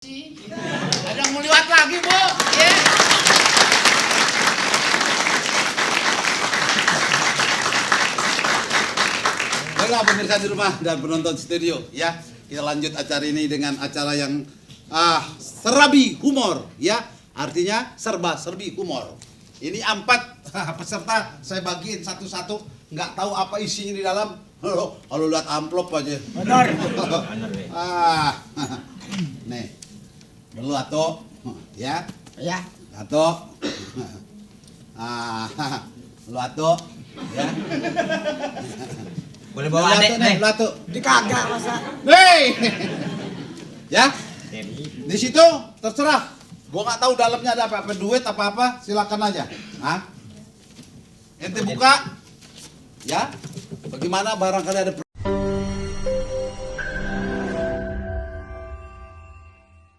Ada yang mau liwat lagi, Bu? Ya. Baiklah pemirsa di rumah dan penonton studio, ya. Kita lanjut acara ini dengan acara yang serabi humor, ya. Artinya serba-serbi humor. Ini 4 peserta saya bagiin satu-satu, nggak tahu apa isinya di dalam. Kalau lihat amplop aja. Benar. Nih. Dulu Ato, ya. Ya. Ato. Lu Ato, ya. Boleh bawa adek nih. Lu Ato. Dikagak masa. Hei. Ya. Di situ terserah. Gua nggak tahu dalamnya ada apa duit apa silakan aja. Ente buka. Ya. Bagaimana barangkali ada